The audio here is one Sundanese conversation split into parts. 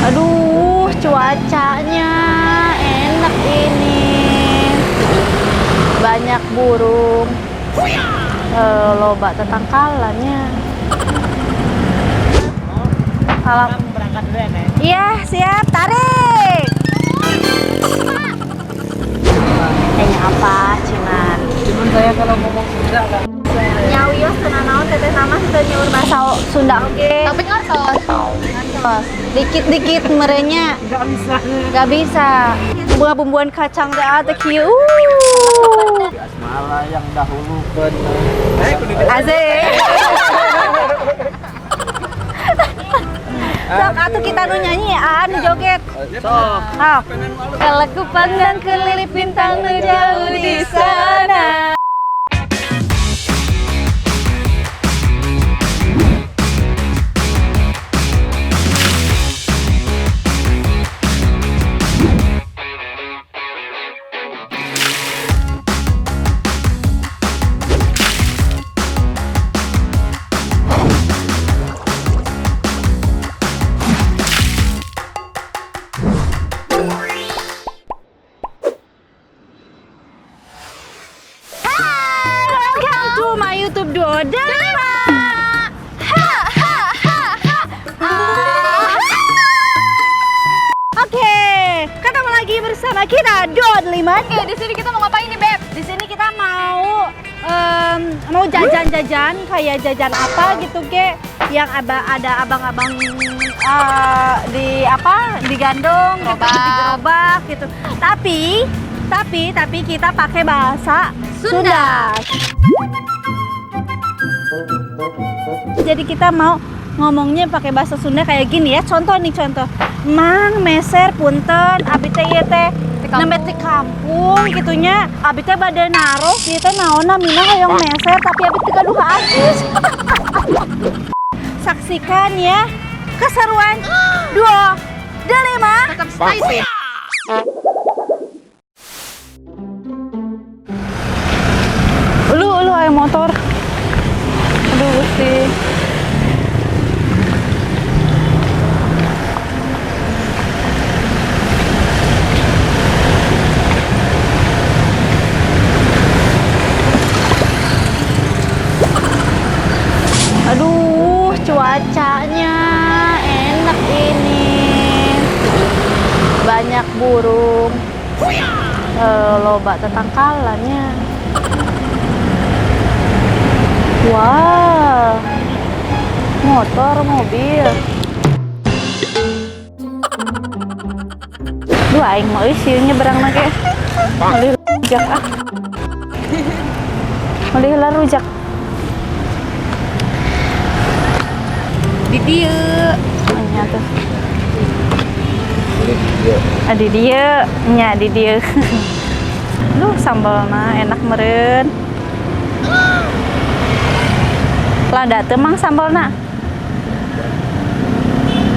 Aduh, cuacanya enak ini. Banyak burung. Loba tetangkalannya. Salam. Berangkat dulu ya, Nek. Iya, siap. Tarik. Kayaknya apa, Cina? Cuman saya kalau ngomong Sunda kan. Nyawios cenah naon teteh sama teu nyaur bahasa Sunda oge. Tapi ngertos. Ngertos. Dikit-dikit merenya Nggak bisa. nggak bisa. Bunga bumbuan kacang teh ah, teh kieu. Asmara yang dahulu pernah. Asik. Sok atuh kita nu nyanyi ya, nu joget. Sok. Ah. Kalau ku pandang kelilip bintang nu jauh di sana. Hai, welcome to my YouTube Duo Delima. Ha ha ha ha. Ah. Oke, ketemu lagi bersama kita Duo Delima. Oke, di sini kita mau ngapain nih, Beb? Di sini kita mau mau jajan-jajan kayak jajan apa gitu ke yang ada abang-abang di apa digandong gitu, Gerobak. di gerobak gitu. Tapi kita pakai bahasa Sunda. Jadi kita mau ngomongnya pakai bahasa Sunda kayak gini ya. Contoh nih contoh. Mang meser punten abi teh ieu teh nembe ti kampung gitunya. Abi teh bade naros ieu teh naonna mina hoyong meser tapi abi teu gaduh acis. Saksikan ya keseruan Duo Delima. Tetap stay sih. Lu lu ayo motor. Aduh Gusti. Aduh, cuacanya enak ini. Banyak burung. Loba tetangkalannya. Wah, motor, mobil. Duh, aing mau sieun nyebrang ge. Meuli rujak ah. Meuli heula rujak. Di dieu. Nya tuh. Ah, di dieu, nya di dieu. Duh, sambalna enak meureun. Lada teu mang sambalna?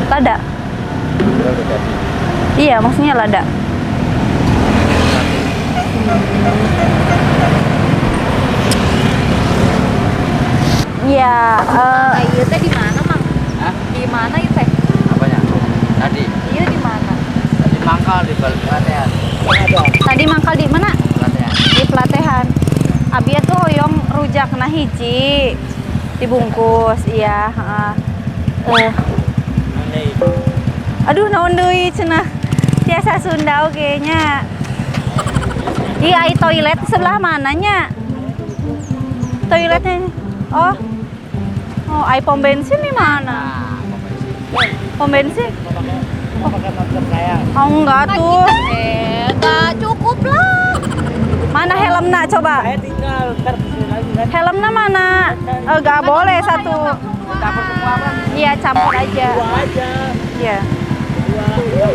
Lada? Iya, maksudnya lada. Iya, Nah, ieu teh di mana, Mang? Hah? Di mana ieu teh? Apanya? Tadi. Iya di mana? Tadi mangkal di pelatihan. Tadi mangkal di mana? Pelatihan. Di pelatihan. Abi tuh hoyong rujak nah hiji dibungkus, iya, heeh. Aduh, naon deui cenah. Tiasa Sunda oge nya. Iya, ai toilet sebelah mananya? Toiletnya. Oh. Oh, ai pom bensin di mana? Pom bensin? Oh, enggak tuh. Enggak cukup lah. Mana helmna coba? Saya tinggal ntar kesini lagi kan. Helmna mana? Oh, enggak boleh satu. Campur semua apa? Iya, campur aja. Dua aja. Iya. Dua.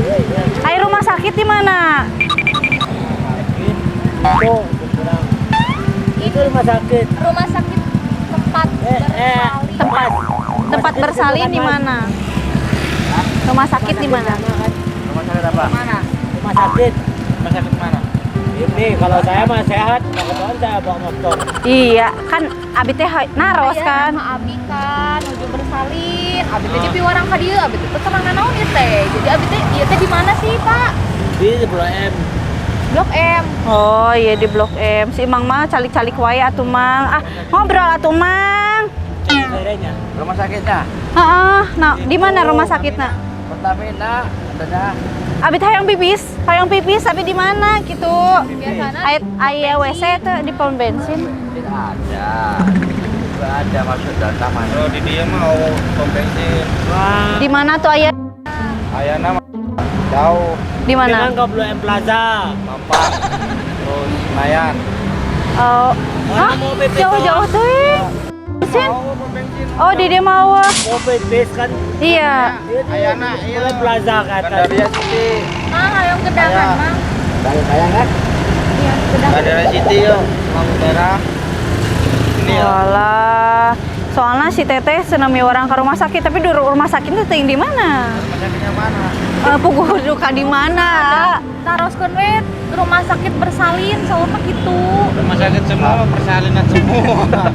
Ai rumah sakit di mana? Itu kurang. Itu rumah sakit. Rumah sakit tempat bersalin. Tempat tempat bersalin di mana? Rumah sakit di mana? Rumah sakit apa? Mana? Rumah sakit. Rumah sakit mana? Ini kalau saya mah sehat, nggak ketahuan saya bawa motor. Iya, kan abi teh naros Iya, kan. sama Abi kan. Nuju bersalin. Abi teh dipiwarang ka dieu, abi teh terang naon ieu teh. Jadi abi teh ieu teh di mana sih, Pak? Di Blok M. Blok M. Oh iya, di Blok M. Si Mang mah calik-calik wae atuh, Mang. Ah, ngobrol atuh, Mang. Daerahnya. Rumah sakitnya? Heeh. Nah, di mana rumah sakitna? Pertamina, adanya. Abi teh hayang pipis, tapi di mana gitu? Biasana Aya aya WC tuh di pom bensin. Tidak ada. Juga ada masuk dalam taman. Kalau di dia mah oh, pom bensin. Wah. Di mana tuh aya? Ayana mah jauh. Di mana? Dengan ke Blok M Plaza. Mampang. Terus Senayan. Oh, hah? Mau pipis. Jauh-jauh tuh. Eh. Bensin? Oh, pom bensin. Oh, di dia mau. Mau pipis kan. Iya. Ayana, iya. Blok M Plaza kata. Gandaria City. Mang, hayang gedangan, Aya. Mang. Sayang kan? Iya, gedangan. Gandaria City yo, lampu merah. Ini ya. Walah. Soalnya si Teteh senami orang ke rumah sakit, tapi di rumah sakit itu ting di mana? Rumah sakitnya mana? Eh, puguh duka di mana? Taroskeun we rumah sakit bersalin, soalnya gitu. Rumah sakit semua persalinan semua.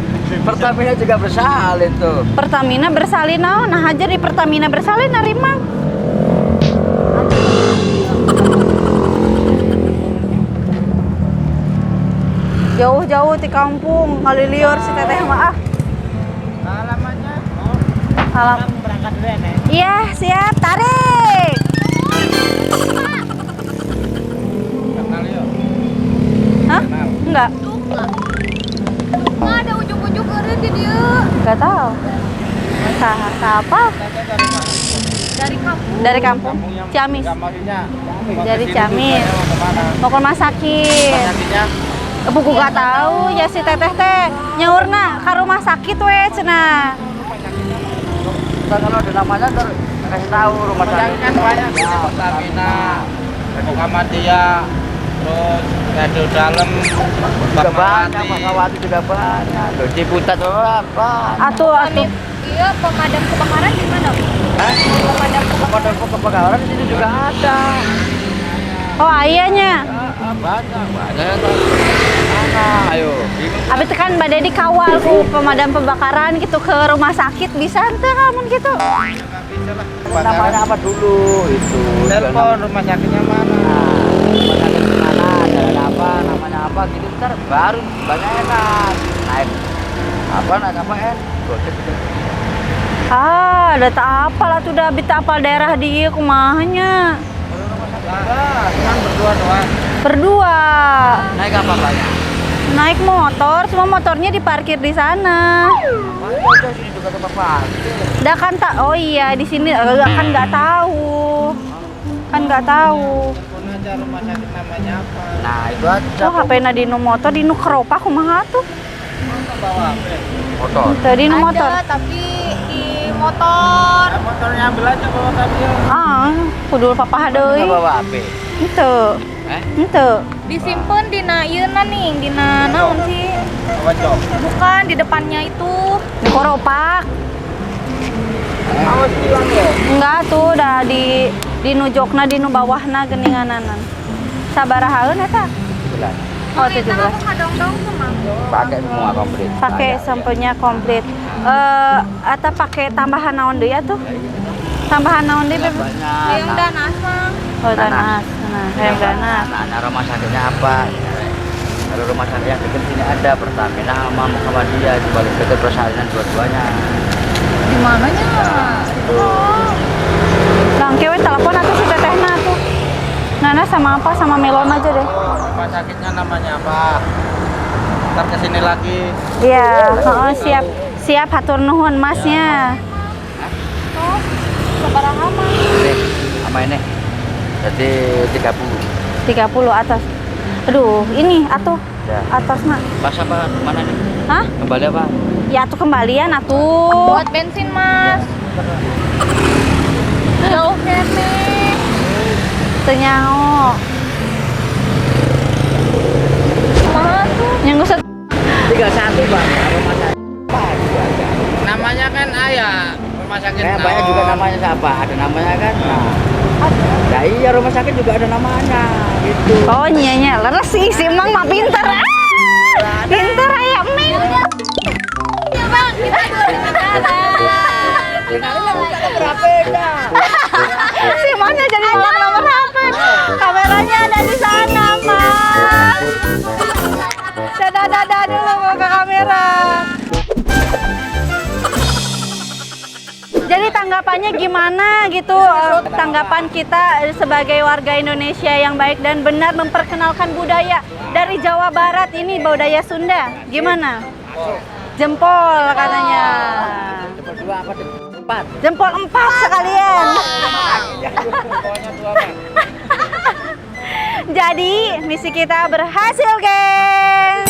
Pertamina juga bersalin tuh. Pertamina bersalin naon? Nah aja di Pertamina bersalin ari Mang. Jauh-jauh di kampung, kali liur si Teteh mah ah. Alamannya? Alam. Berangkat dulu ya, Nek. Iya, siap, tarik. Kenal yo. Hah? Kenal. Enggak, Duka. Duka ada ujung-ujung eureun di dieu. enggak tahu. Saha, apa? Teteh dari mana? Dari kampung. Dari kampung Kampungnya Ciamis. Enggak, maksudnya mau Dari kesini Ciamis. tujuannya mau kemana? Mau ke rumah sakit. Rumah sakitnya? Buku gak tahu ya si Teteh teh nyaurna ke rumah sakit we cenah. Ntar kalau ada namanya ntar kasih tahu rumah Rumah sakit sakit. kan banyak di Pertamina, Muhammadiyah, terus Gado Dalem, Juga banyak, Fatmawati. Fatmawati juga banyak. Loh, Ciputat apa? Atuh atuh. Iya, pemadam kebakaran di mana? Hah? Pemadam kebakaran. Pemadam kebakaran di sini juga ada. Oh, ayahnya. Ah, banyak, banyak yang tahu. Mana? Ayo. Bingung. Abi teh kan bade dikawal ku pemadam kebakaran gitu ke rumah sakit bisa henteu kamu gitu. Nggak bisa lah. Namanya apa dulu itu? Telepon rumah sakitnya mana? Nah, rumah sakit mana, jalan apa, namanya apa gitu ntar baru banyak enak. Naik apa naik apa en? Gojek gitu. Ah, ada tak apal atuh da abi teh apal daerah di ieu kumaha nya. Lah, cuman berdua doang. Berdua. Naik apa banyak? Naik motor, semua motornya diparkir di sana. Mana sini juga tempat parkir. Dah kan tak, oh iya di sini kan nggak tahu, kan nggak tahu. Telepon aja rumah sakit namanya apa? Nah itu aja. Oh HP na di nu motor, di nu keropak kumaha tuh? Bawa HP. Motor. Teu di nu motor. Ada, tapi di motor. Nah, motornya ambil aja bawa tadi. Ah, kudu papah deui. Nggak bawa HP. Henteu. Eh? Henteu. Disimpen dina ieuna nih, dina naon sih? Bawa jok. Bukan di depannya itu. Di koropak. Awas hilang ya. Enggak tuh, dah di nu jokna di nu bawahna geuninganan. Sabarahaeun eta? 17. Oh, 17. Aku kadong-dong tuh, Mang. Pakai semua komplit. Pakai Banyak, sampelnya komplit. Eh, atau pakai tambahan naon deui atuh? Tambahan naon deui, ya. Beb? Banyak. Yang danas, Mang. Oh, danas. Nah, hayang danas. Nah, rumah sakitnya apa? Kalau rumah sakit yang dekat sini ada Pertamina sama Muhammadiyah di paling dekat persalinan dua-duanya. Di mananya? Langke we telepon atuh si tetehna tuh. Nana sama apa? Sama melon aja deh. Oh, rumah sakitnya namanya apa? Ntar kesini lagi. Iya, heeh, siap. Siap hatur nuhun masnya. Oh, sabaraha, Mang? Ini sama ini. Jadi 30. 30 atas. Aduh, ini atuh. Ya. Atasna. Pas apa mana nih? Hah? Kembali apa? Ya atuh kembalian atuh. Buat bensin, Mas. Jauh kene. Teu nyaho. Kumaha tuh? Yang geus 31, Bang. Rumah sakit. Apa itu aja. Namanya kan ayah. Rumah sakit. Kayak banyak juga namanya siapa? Ada namanya kan? Nah. Nah iya rumah sakit juga ada namanya gitu. Oh nya nya leres sih si Emang mah pinter. Ah, pinter aya Ming. Ya, Bang, kita dua negara. Si Mangnya jadi malah nomor HP. Kameranya ada di sana, Mang. Dadah, dadah dulu mau ke kamera. Jadi tanggapannya gimana gitu? Tanggapan kita sebagai warga Indonesia yang baik dan benar memperkenalkan budaya dari Jawa Barat ini, budaya Sunda. Gimana? Jempol katanya. Jempol dua apa empat? Jempol 4 sekalian. Jadi misi kita berhasil, geng.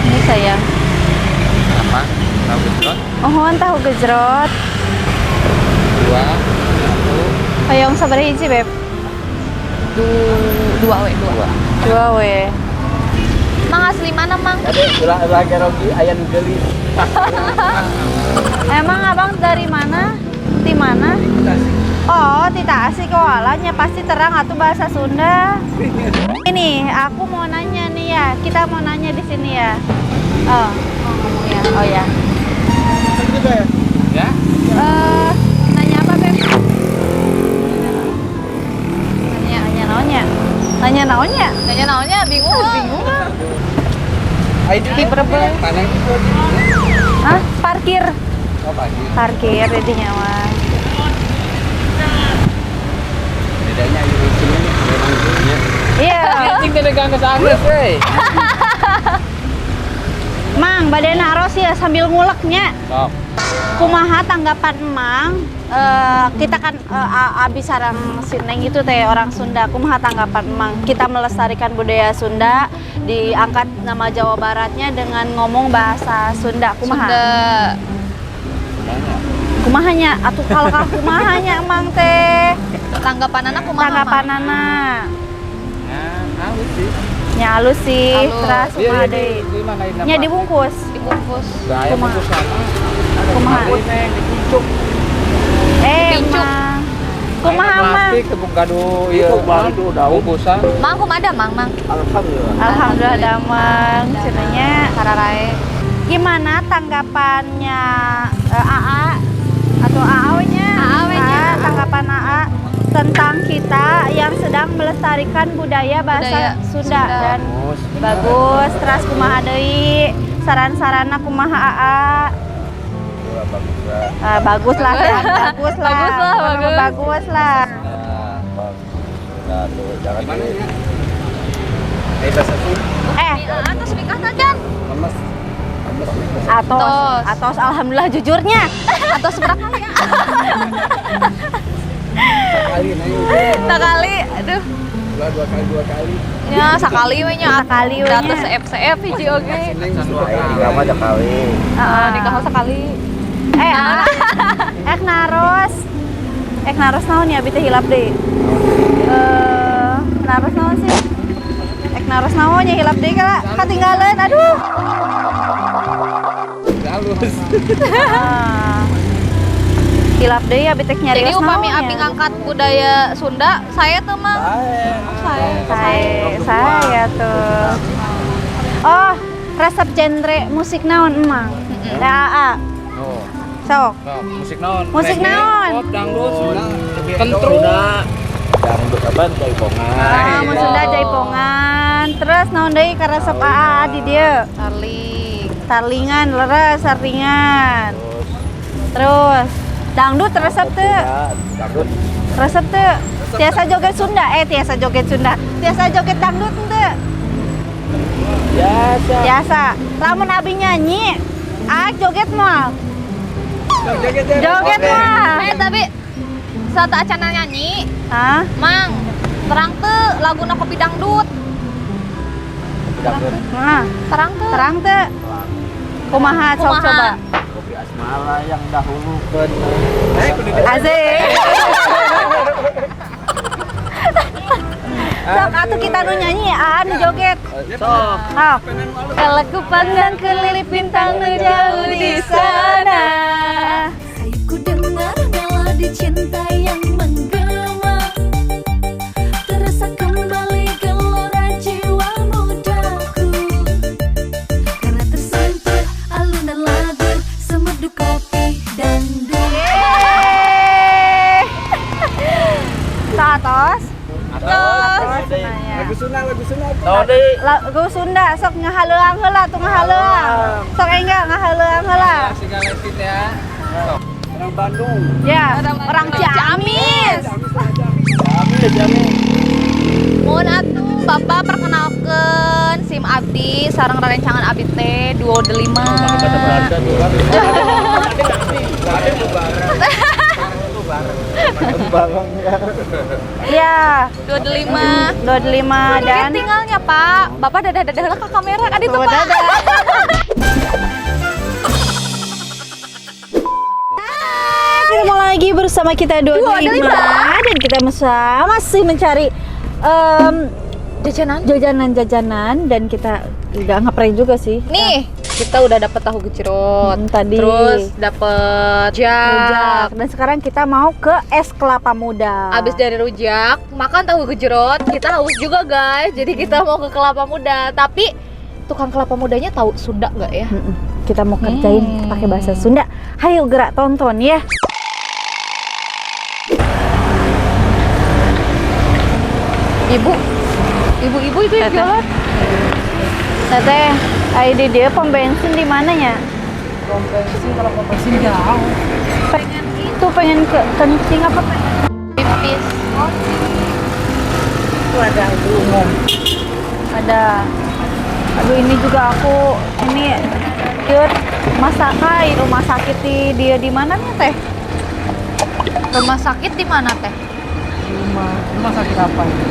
Ini sayang. Apa? Tahu gejrot? Oh, tahu gejrot. 2, 1. Hoyong sabaraha hiji, Beb? Dua we, dua. Dua we. Mang asli mana, Mang? Ade ulah ulah gerogi aya nu geulis. Emang abang dari mana? Di mana? Oh, di Tasik. Oh, alahnya pasti terang atau bahasa Sunda. Ini aku mau nanya nih ya. Kita mau nanya di sini ya. Oh, Oh, ngomong ya. oh ya. Ya? Nanya apa, Beb? Nanya, nanya naonnya? Nanya naonnya? Nanya naonnya bingung. Bingung. Di Brebes. Hah? Parkir. Oh, pagi. Parkir jadinya mah. Bedanya sini memang dulunya. Iya. Cing teh dagang ke sana, euy. Mang, bade naros ya sambil nguleknya. Sok. Kumaha tanggapan Emang? Kita kan abis sarang si Neng itu teh orang Sunda. Kumaha tanggapan Emang? Kita melestarikan budaya Sunda, diangkat nama Jawa Baratnya dengan ngomong bahasa Sunda. Kumaha? Sunda. Kumahanya? Atuh kalau kumahanya Emang teh? Tanggapan anak kumaha? Tanggapan anak. Nah, halus sih. Nya halus sih, Halus. terus kumaha deui? Di mana ini? Nya dibungkus. Dibungkus. Bahaya Kumaha? bungkus sama. Kumaha? Neng dipucuk. Dipincuk. Mang. Kumaha Mang? Plastik tepung gado ieu. Itu udah Bungkusan. Mang kumaha ada, Mang, Mang? Alhamdulillah. Alhamdulillah damang cenanya. Sararae. Gimana tanggapannya AA atau AA-nya? AA-nya. Tanggapan AA tentang kita yang sedang melestarikan budaya bahasa Budaya Sunda, Sunda. dan bagus. Terus kumaha deui? Saran-saranna kumaha AA? Bagus lah. Bagus lah, bagus lah. Bagus lah, bagus. Bagus lah. Nah, tuh, jangan Gimana ya? Bahasa Sunda. Atos nikah najan. Lemes. Lemes. Atos, Atos. atos, alhamdulillah jujurnya. Atos berapa kali ya? Sekali neng. Sekali, aduh. Dua kali. Ya, sekali we nya. Sekali we nya. Atos CF hiji oge. Neng dua kali. Nikah mah sekali. Heeh. Nikah sekali. Ek naros. Ek naros naon ya, abi teh hilap deui. Naros naon sih? Ek naros naon ya hilap deui ka katinggalan. Aduh. Halus. Hilap deui abi teh nyarios Jadi upami naon abi ya. ngangkat budaya Sunda, saya tuh Mang. Oh, saya. Saya tuh. Oh, resep genre musik naon emang? Nah, AA. Oh. Sok. Sok, musik naon? Musik Reggae, naon? Pop, dangdut, Sunda, kentrung. Dangdut apa jaipongan. Ah, mun Sunda jaipongan. Terus naon deui ka resep AA di dieu? Tarling. Tarlingan, leres, tarlingan. Terus dangdut resep teu? Dangdut. Resep teu? Tiasa joget Sunda, tiasa joget Sunda. Tiasa joget dangdut henteu? Biasa. Biasa. Lamun abi nyanyi, joget moal. Joget moal. Tapi saat acana nyanyi, Hah? Mang, terang teu laguna kopi dangdut. Dangdut. Nah, Terang teu. terang teu? Kumaha sok Kumaha? coba? Kopi asmara yang dahulu pernah. Asik. Sok atuh kita nu nyanyi, aa nu joget. Sok. Ah. Kalau ku pandang kelilip bintang nu jauh di sana. Ku dengar melodi cinta yang menggema. Tadi Lagu Sunda sok ngahaleuang heula tuh ngahaleuang. Sok enggak ngahaleuang heula. Sigalesit ya. Orang Bandung. Ya, orang Ciamis. Ciamis, Ciamis. Mohon atuh Bapak perkenalkan SIM abdi sareng rerencangan abdi teh 25. Ya, 25. 25 dan tinggalnya Pak. Bapak dadah-dadah lah ke kamera kan itu Tuh, Pak. dadah. Hai, ketemu lagi bersama kita 25 dan kita masih mencari Jajanan. jajanan-jajanan dan kita udah ngeprank juga sih. Nih, kita udah dapet tahu gejrot. Tadi. Terus dapet Rujak. rujak. Dan sekarang kita mau ke es kelapa muda. Abis dari rujak, makan tahu gejrot, kita haus juga guys. Jadi kita mau ke kelapa muda. Tapi tukang kelapa mudanya tahu Sunda nggak ya? Kita mau kerjain pakai bahasa Sunda. Hayo gerak tonton ya. Ibu, ibu-ibu itu yang Teteh. jualan. Teteh, ID dia pom bensin di mananya? Pom bensin, kalau pom bensin jauh. Pengen itu, pengen ke kencing apa pengen? Pipis. Itu ada itu umum. Ada. Aduh ini juga aku ini cute masakai rumah sakit di dia di mana nih teh? Rumah sakit di mana teh? Rumah sakit apa ini?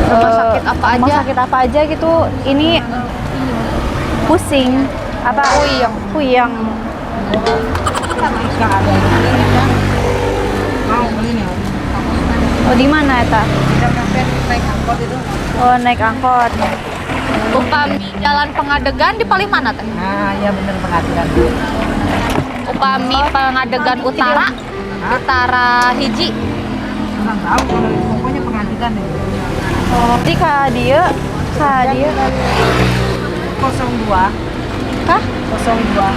Rumah sakit apa Rumah aja? sakit apa aja gitu. Ini pusing apa? Puyeng. Puyeng. Nggak ada itu beli kan? Mau beli nih. Oh di mana eta? Kita kafe naik angkot itu. Oh naik angkot. Upami Jalan Pengadegan di paling mana teh? Nah, iya bener Pengadegan. Upami Pengadegan Utara, Utara hiji. Kurang tahu kalau itu pokoknya Pengadegan deh. Oh, di ka dia, ka dia. 02. Hah? 02.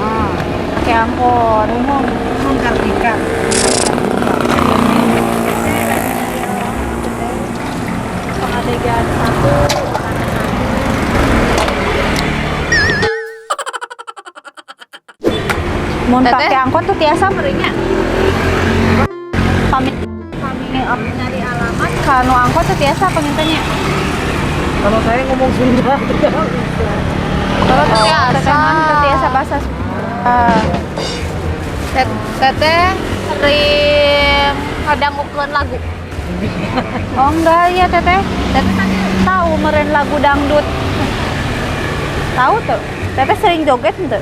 Ah, Pakai angkot. umum, umum Kartika. Pengadegan 1, Utara 1. Mun Teteh? pakai angkot tuh tiasa merinya. Pamit pamit nyari alamat kanu angkot tuh tiasa pengintanya. Kalau saya ngomong Sunda tidak bisa. Kalau Oh, teteh mah teu tiasa bahasa Teteh sering ngadangukeun lagu. Oh enggak ya teteh. Teteh tadi tahu meren lagu dangdut. Tahu tuh. Teteh sering joget tuh.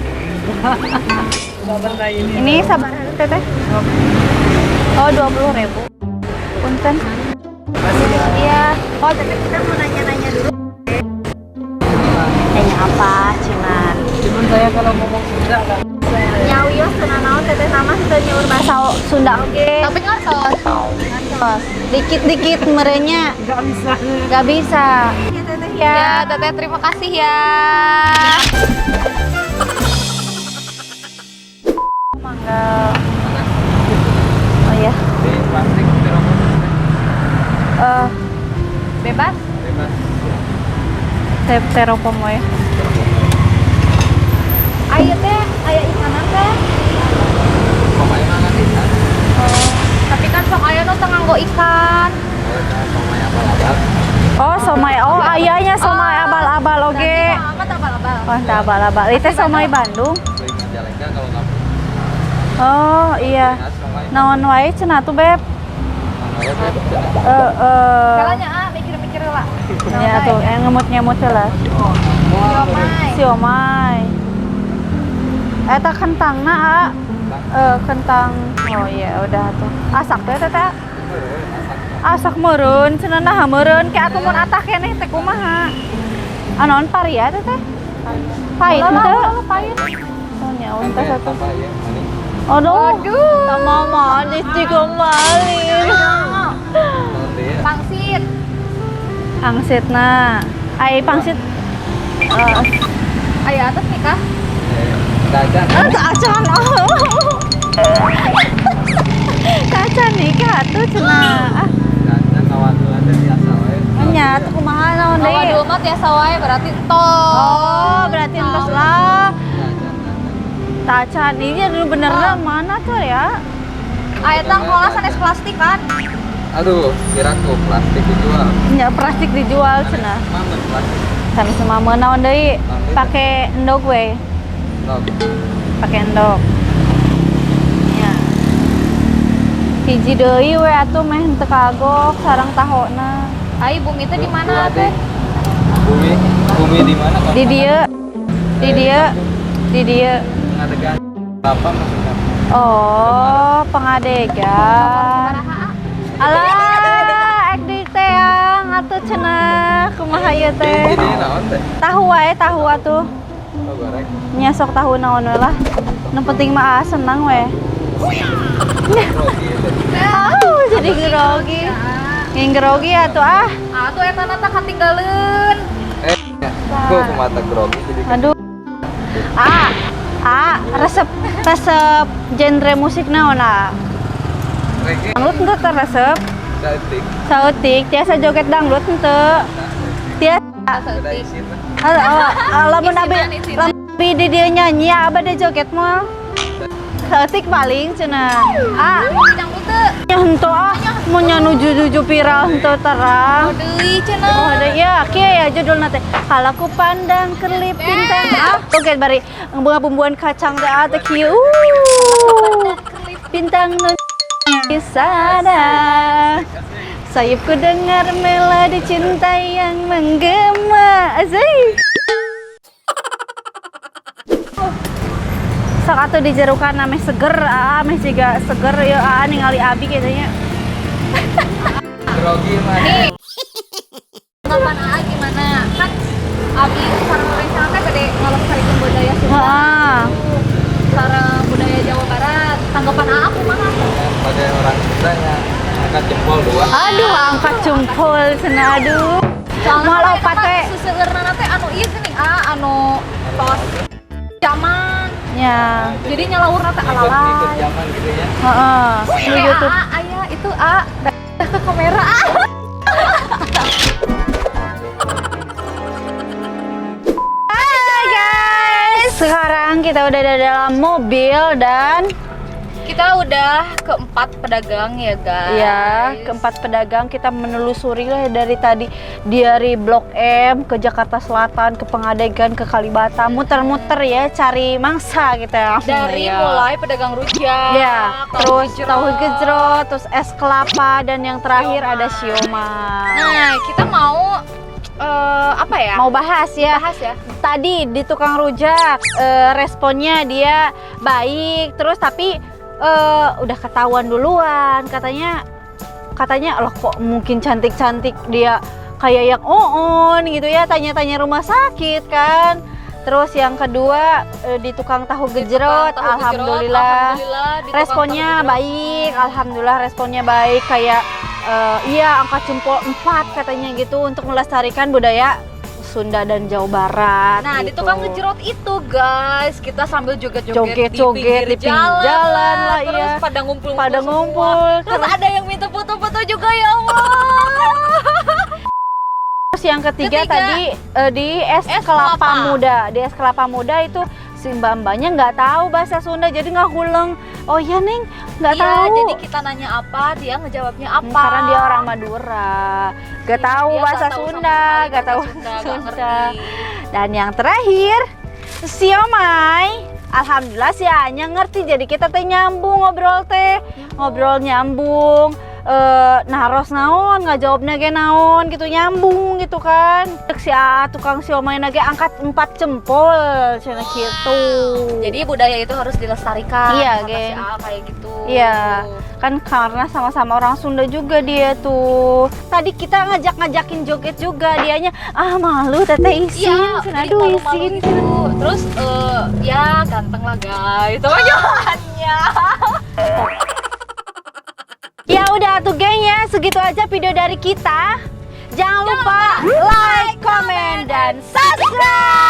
Sabar ini. Ini sabar teteh. Oh 20.000. Punten. Iya. Oh teteh kita mau nanya-nanya dulu. Nanya apa Cinan? Cuman saya kalau ngomong Sunda nggak bisa. Nyawios cenah naon teteh nama teu nyaur bahasa Sunda oge. Tapi ngertos. Ngantos. Dikit-dikit merenya Nggak bisa. nggak bisa. Ya teteh ya. Ya, teteh terima kasih ya. Mangga. Oh ya. Di plastik styrofoam. Bebas. Bebas. Teropong we. Ayo teh, aya ikanan teh. Somai mana ikan? Oh, tapi kan sok aya nu teu nganggo ikan. Oh, somai abal-abal. Oh, somai. Oh, ayahnya somai abal-abal oge. Amat abal-abal. Oh, teu abal-abal. Itu somai Bandung. Beli Majalengka kalau kamu. Oh, iya. Nah, somai. Naon wae cenah tuh, Beb? Kalanya ah mikir-mikir lah. Ya tuh, yang ngemut-ngemut lah. Siomay. Siomay. Eta kentangna, A. Kentang. Oh iya, udah tuh. Asak teh teteh. Asak meureun, cenah nah meureun ke atuh mun atah keneh teh kumaha. Anaon paria teh teh? Pahit teu? Pahit. Oh nya teh satu. Tambah ya, manis. Aduh. Tambah manis juga manis. Nanti ya. Pangsit. Pangsitna. Ai pangsit. Aya atas nikah. Dajan. Acan. Kaca nikah tuh cenah. Ah, Dajan kawan aja biasa. tiasa wae berarti entos. Oh, berarti entos lah. Tacan ini dulu beneran mana tuh ya? Aya tang kola sanes plastik kan? Aduh, kira aku plastik dijual. Ya plastik dijual cenah. Mana plastik? Sami sama naon deui? Pake endog we. Endog. Pake endog. Ya. Hiji deui we atuh meh henteu kagok sareng tahona. Ai bumi teh di mana teh? Bumi, bumi di mana? Di dieu. Di dieu. Di dieu. Pengadegan apa maksudnya? Oh, pengadegan. Alah, ek di teang atuh cenah kumaha ieu teh? Ini naon teh? Tahu wae, tahu atuh. Oh, goreng. Nya sok tahu naon we lah. Nu penting mah senang we. Grogi teh. Oh, jadi grogi. Yang grogi atuh ah. Atuh eta na tah katinggaleun. Kok kumata grogi jadi. Aduh. Ah, resep resep genre musik naon ah? Reggae. Dangdut henteu teh resep. Saeutik. Saeutik, tiasa joget dangdut henteu. Tiasa. Beda isin lah. Lamun abi lamun abi di dieu nyanyi abah dia joget mah. Saeutik paling cenah. Ah, Dangdut teu. nya henteu ah, mun nya nuju-nuju viral henteu terang. Oh deui cenah. Oh, ada ya, kieu ya judulna teh. Kalau ku pandang kerlip bintang. Ah, oke bari bunga bumbuan kacang teh ah teh kieu. Bintang nu di sana. Sayapku dengar melodi cinta yang menggema. Asik. Sok atuh dijerukan meh seger, ah meh jiga seger ya ah ningali abi kayaknya. Grogi mah. Nih. Tanggapan AA gimana? Kan abi sareng rencana teh bade ngalestarikeun budaya Sunda. Heeh. Sareng budaya Jawa Barat. Tanggapan AA kumaha? Sebagai orang Sunda ya angkat jempol dua. Aduh, angkat jempol cenah aduh. Soalnya Moal opat we. Seseueurna teh anu ieu geuning ah anu tos zaman. Ya. Jadi nyalaurna teh Ikut alalai. zaman gitu ya. Heeh. Di YouTube. A, aya itu A ke kamera. Hai guys, sekarang kita udah ada dalam mobil dan kita udah keempat pedagang ya guys. Ya, keempat pedagang kita menelusuri lah dari tadi dari Blok M ke Jakarta Selatan, ke Pengadegan, ke Kalibata, muter-muter ya cari mangsa gitu ya. Dari Iya. mulai pedagang rujak, ya, terus tahu gejrot, terus es kelapa dan yang terakhir siomay. Ada siomay. Nah, kita mau apa ya? Mau bahas ya. Bahas ya. Tadi di tukang rujak responnya dia baik, terus tapi udah ketahuan duluan katanya loh kok mungkin cantik-cantik dia kayak yang oon gitu ya, tanya-tanya rumah sakit kan. Terus yang kedua di tukang tahu gejrot, alhamdulillah, responnya baik, alhamdulillah responnya baik kayak iya angkat jempol 4 katanya gitu untuk melestarikan budaya Sunda dan Jawa Barat. Nah, gitu. Di tukang gejrot itu guys, kita sambil joget-joget di pinggir jalan lah, terus iya. pada ngumpul-ngumpul. Pada ngumpul. Terus ada yang minta foto-foto juga ya Allah. Terus yang ketiga tadi di es kelapa muda. Di es kelapa muda itu si mbak-mbaknya nggak tahu bahasa Sunda jadi nggak huleng. Oh iya Neng, nggak iya, tahu. Jadi kita nanya apa, dia ngejawabnya apa. Karena dia orang Madura, nggak tahu bahasa Sunda, nggak tahu Sunda. Dan yang terakhir, siomay. Alhamdulillah si Anya ngerti, jadi kita teh nyambung ngobrol teh, ngobrol nyambung. Naros naon, nggak jawabnya ge naon gitu, nyambung gitu kan. Si A tukang siomay nage angkat 4 jempol cenah gitu. Jadi budaya itu harus dilestarikan. Iya, kata geng. Si A kayak gitu. Iya, kan karena sama-sama orang Sunda juga dia tuh. Tadi kita ngajak-ngajakin joget juga, dianya ah malu teteh isin, iya, cenah aduh isin gitu. Terus ya ganteng lah guys, sama jalannya. Ya udah tuh geng ya, segitu aja video dari kita. Jangan lupa like, comment, dan subscribe.